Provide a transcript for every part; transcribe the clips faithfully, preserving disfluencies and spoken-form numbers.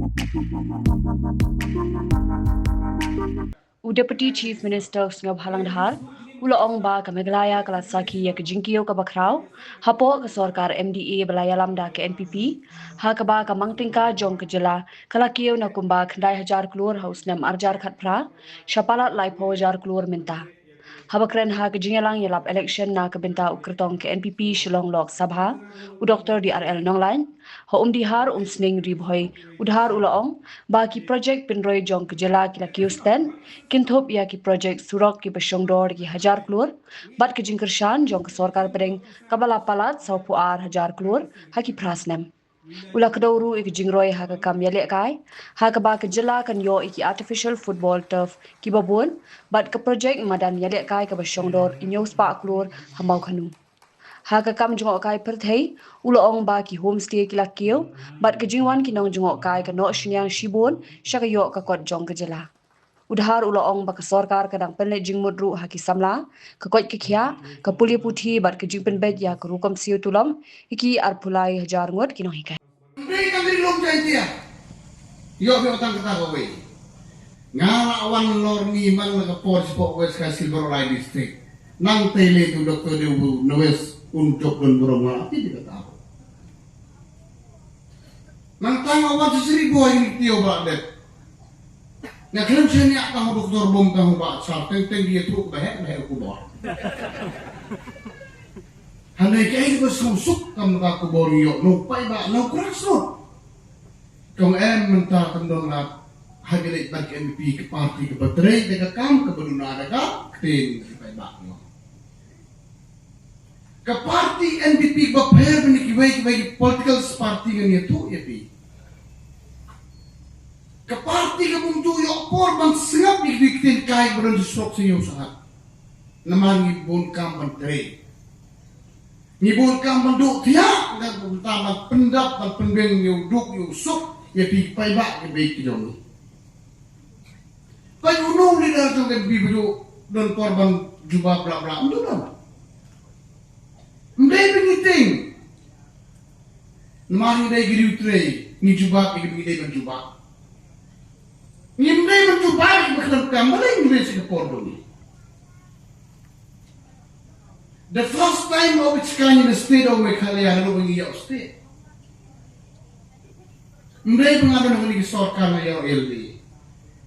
U Deputy Chief Minister Sniawbhalang Dhar u la ong ba ka Meghalaya ka la sakhi ïa ka jingkiew kaba khraw hapoh ka sorkar M D A ba la ïalam da ka N P P, ha kaba ka mang tyngka jong ka jylla ka la kiew na kumba khyndai hajar klur ha u snem arhajar khatphra sha palat laiphew hajar klur mynta. Haba kren ha ka jingïalang ïalap election na ka bynta u kyrtong ka N P P Shillong Lok Sabha, u Doctor D R L Nonglait, ha Umdihar, Umsning, Ri Bhoi, u Dhar u la ong ba ki projek pynroi jong ka jylla ki la kiew stet, kynthup ïa ki projek surok kiba shongdor da ki hajar klur, bad ka jingkyrshan jong ka sorkar pdeng kaba la palat sawphew ar hajar klur ha ki phra snem. U la kdew ruh ïa ka jingroi ha ka kam ïalehkai ha kaba ka jylla kan ïoh ïa ki artificial football turf kiba bun, bad ka projek madan ïalehkai kaba shongdor hynñiew spah klur ha Mawkhanu. Ha ka kam jngohkai pyrthei, u la ong ba ki homestay ki la kiew, bad ka jingwan ki nongjngohkai ka noh shynñiang shibun sha ka ïoh ka kot jong ka jylla. U Dhar u la ong ba ka sorkar ka dang pynleit jingmut ruh ha ki samla, ka koit ka khiah, ka pule puthi bad ka jingpynbeit ïa ka rukom siew tulom ïa ki arphew lai hajar ngut ki nonghikai. Dei ka ri lum Jaintia. Ïoh phi tang kata kawei. Nga la wan lor ni man la ka por sipok West Khasi Hills Bororai District. Nang tei le tu Doctor Dew na West un jok don burom nga la ti di kata. Nang tang awan sisri boy ni tio ba det. Nga khlem shen yak tang doktor bom tang ba sar teng teng dia truk ba hek ba hek ku bor. Hane ke ai ko sum suk kam ka ku bor yo no pai ba no kras no. Kong em mynta kam dong la ha gele ba ke M P ke parti ke batrei de ka kam ke baduna de ka tin ke pai ba no. Ka parti N P P ba pher bini kiwei kiwei political party ngan ïathuh ïa phi. Ka parti ka bym ju ïoh por ban sngap ïa ki ktien kai ba don shisok sha ïew sahat. Namar ngi bun kam ban trei. Ngi bun kam ban duh thiah ngan bun tam ban pyndap ban pynbeng ïa u duk ïa u suk ïa phi paidbah ki bei ki jong ngi. Peit uno u leader jong ka N P P ba ju don por ban jubab bla bla. Ym don. Ym dei ba ngi tieng. Namar ngi dei ki riew trei, ngi jubab ïa kiba ngi dei ban jubab. Ngim dei ban jubab ïa kiba khlem kam, balei ngi dei sha ka por jong ngi. The first time of its kind in the state of Meghalaya, naduh ba ngi ïoh state. Ym dei ba nga don ha kane ka sorkar nga ïoh L D.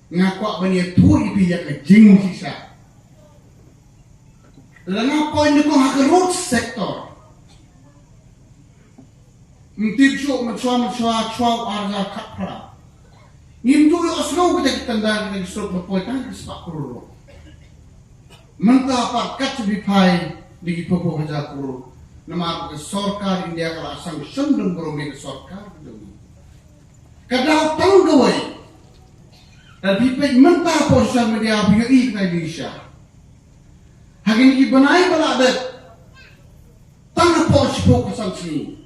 Nga kwah ban ïathuh ïa phi ïa ka jingshisha. Lada nga poi nyngkong ha ka road sector. Ym tip shuh mynshuwa mynshuwa shuwa u arhajar khatphra. Ngim ju ïohsngew kita ki tender kita ki surok ba poi tang ki spah klur ruh. Mynta pat kat sha phi phai da ki phew phew hajar klur. Namar ka sorkar India ka la sanction don burom ïa ka sorkar ka jong ngi. Ka daw tang kawei. Lada phi peit mynta hapoh social media phi ïohi ka jingshisha. Ha kine ki bnai ba la dep. Tang hapoh shiphew ka san sngi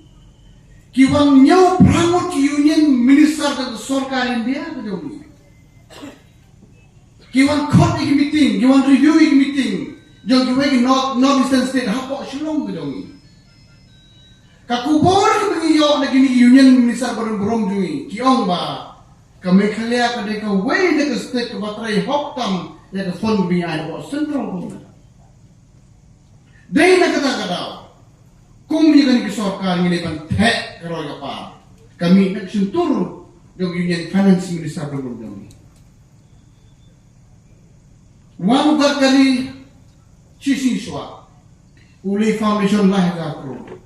ki wan hynñiew phra ngut ki union minister ka sorkar India ka jong ngi. Ki wan khot ïa ki meeting, ki wan review ïa ki meeting jong kiwei ki North, North Eastern State hapoh Shillong ka jong ngi. Ka khubor kaba ngi ïoh na kine ki union minister ba don burom jong ngi ki ong ba ka Meghalaya ka dei kawei na ka state kaba trei hok tam ïa ka fund ba ngi ai hapoh central government. Dei na kata ka daw kum ïa kane ka sorkar ngi dei ban theh ka roi ka par ka mih na ka shyntur jong ka Union Finance Minister ba don jong ngi. Wan u Gadkari shisien shuwa u leh foundation lai hajar klur.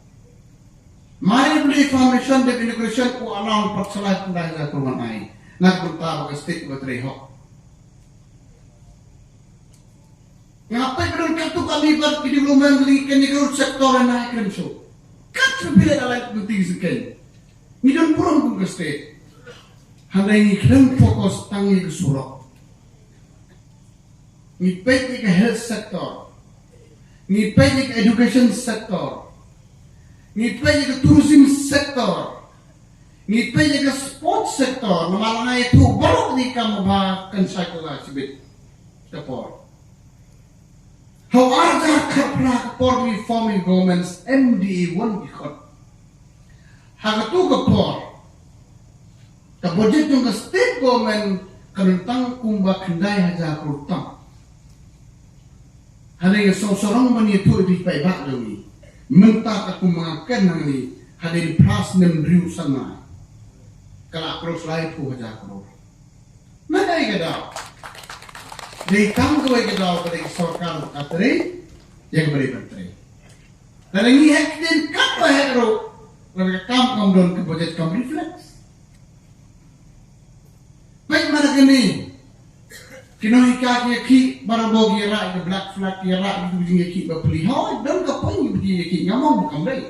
Mar u leh foundation da inauguration u announce pat sa lai hajar klur ban ai na ka bynta ba ka state ba trei hok. Nga peit ba don katto katne bad ki development link kane ka road sector na i kren shuh. Kat shu phi leh alai ka meeting shu kren. Ngi don burom kum ka state. Hynrei ngi khlem focus tang ïa ka surok. Ngi peit ïa ka health sector. Ngi peit ïa ka education sector. Ngi peit ïa ka tourism sector. Ngi peit ïa ka sports sector. Namar nga ïathuh baroh ki kam ba kan cycle la shibit ka por. Ha u arhajar khatphra ka por ngi forming governments M D A one ki khot. Ha katu ka por ka Budget jong ka state government ka don tang kumba khyndai hajar klur tam. Hynrei nga sngewsarong ban ïathuh ïa phi paidbah jong ngi, mynta ka kum ma nga kren hangne, hadien phra snem hynriew snem ka la cross laiphew hajar klur. Na kaei ka daw? Dei tang kawei ka daw ka dei ka sorkar ba ka trei ïa kaba dei ban trei. Lada ngi heh ktien katba heh ruh, lada ka kam kam don, ka budget kam reflect. Peit ma da kane, ki nonghikai ki ïakhih barabor, ki ïarah ïa ka black flag, ki ïarah ïa ka jingïakhih bapli. Hooid, don ka point ki ïakhih, ngam ong ba kam dei.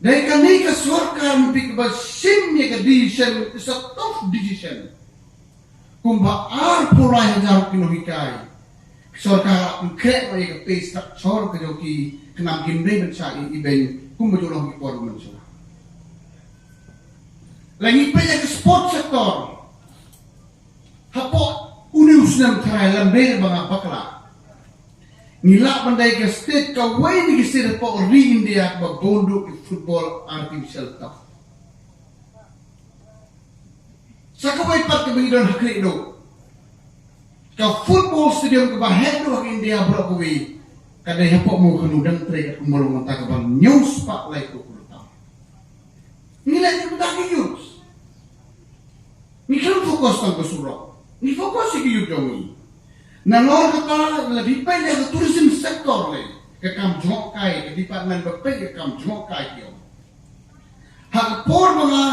Dei kane ka sorkar mynta kaba shim ïa ka decision, it's a tough decision. Kumba arphew lai hajar ki nonghikai, ka sorkar ka pynkhreh ïa ka pay structure ka jong ki, khnang kin dei ban shah ïa i beiñ kumba ju long ki por mynshuwa. Lada ngi peit ïa ka sport sector, hapoh une u snem tharai, lymne ba nga bakla, ngi lah ban dei ka state, kawei na ki state hapoh ri India kaba bun duh ki football artificial turf. Sa kawei pat kaba ngi don ha khlieh duh, ka football stadium kaba heh duh ha India baroh kawei, ka dei hapoh Mawkhanu, dang trei katkum ba long mynta, kaba hynñiew spah laiphew klur tam. Ngi leh ïa ka bynta ki youth. Ngi khlem focus tang ka surok, ngi focus ïa ki youth jong ngi. Nalor kata, lada phi peit ïa ka tourism sector lei, ka kam jngohkai, ka department ba peit ïa ka kam jngohkai ki ong. Ha ka por ba nga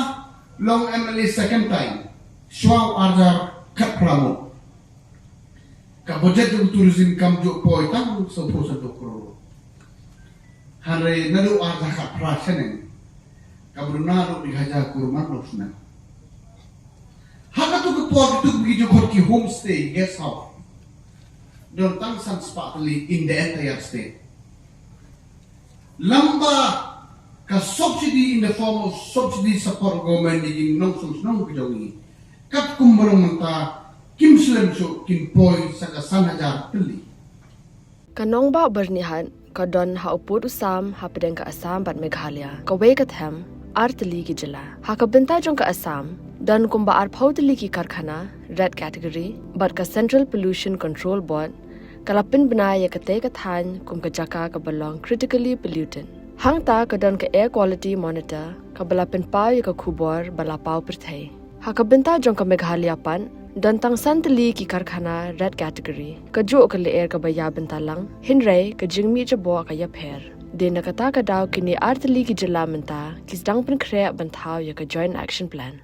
long M L A second time, shwa u arhajar khatphra, ka budget jong tourism kam ju poi tang sawphew sanphew klur. Hynrei naduh arhajar khatphra shaneng, kaba duna ruh dei hajar klur man la u snem. Ha katu ka por kitu ki ju khot ki homestay, guest house, don tang san spah tylli in the entire state. Lada ka subsidy, in the form of subsidy, support government ïa ki nongshong shnong ka jong ngi, katkum ba long mynta, kim slem shuh, kin poi sa ka san hajar tylli. Ka nongbah Byrnihat ka don ha u pud u sam hapdeng ka Assam bad Meghalaya, kawei ka them, ar tylli ki jylla. Ha ka bynta jong ka Assam, don kumba arphew tylli ki karkhana red category, bad ka Central Pollution Control Board ka la pynbna ïa katei ka thaiñ kum ka jaka kaba long critically polluted. Hangta ka don ka Air Quality Monitor kaba la pynpaw ïa ka khubor ba la paw pyrthei. Ha ka bynta jong ka Meghalaya pat, don tang san tylli ki karkhana red category. Kajuh ka lyer kaba ïa bynta lang, hynrei ka jingmih jaboh ka ïapher. Dei na kata ka daw kine ar tylli ki jylla mynta ki sdang pynkhreh ban thaw ïa ka Joint Action Plan.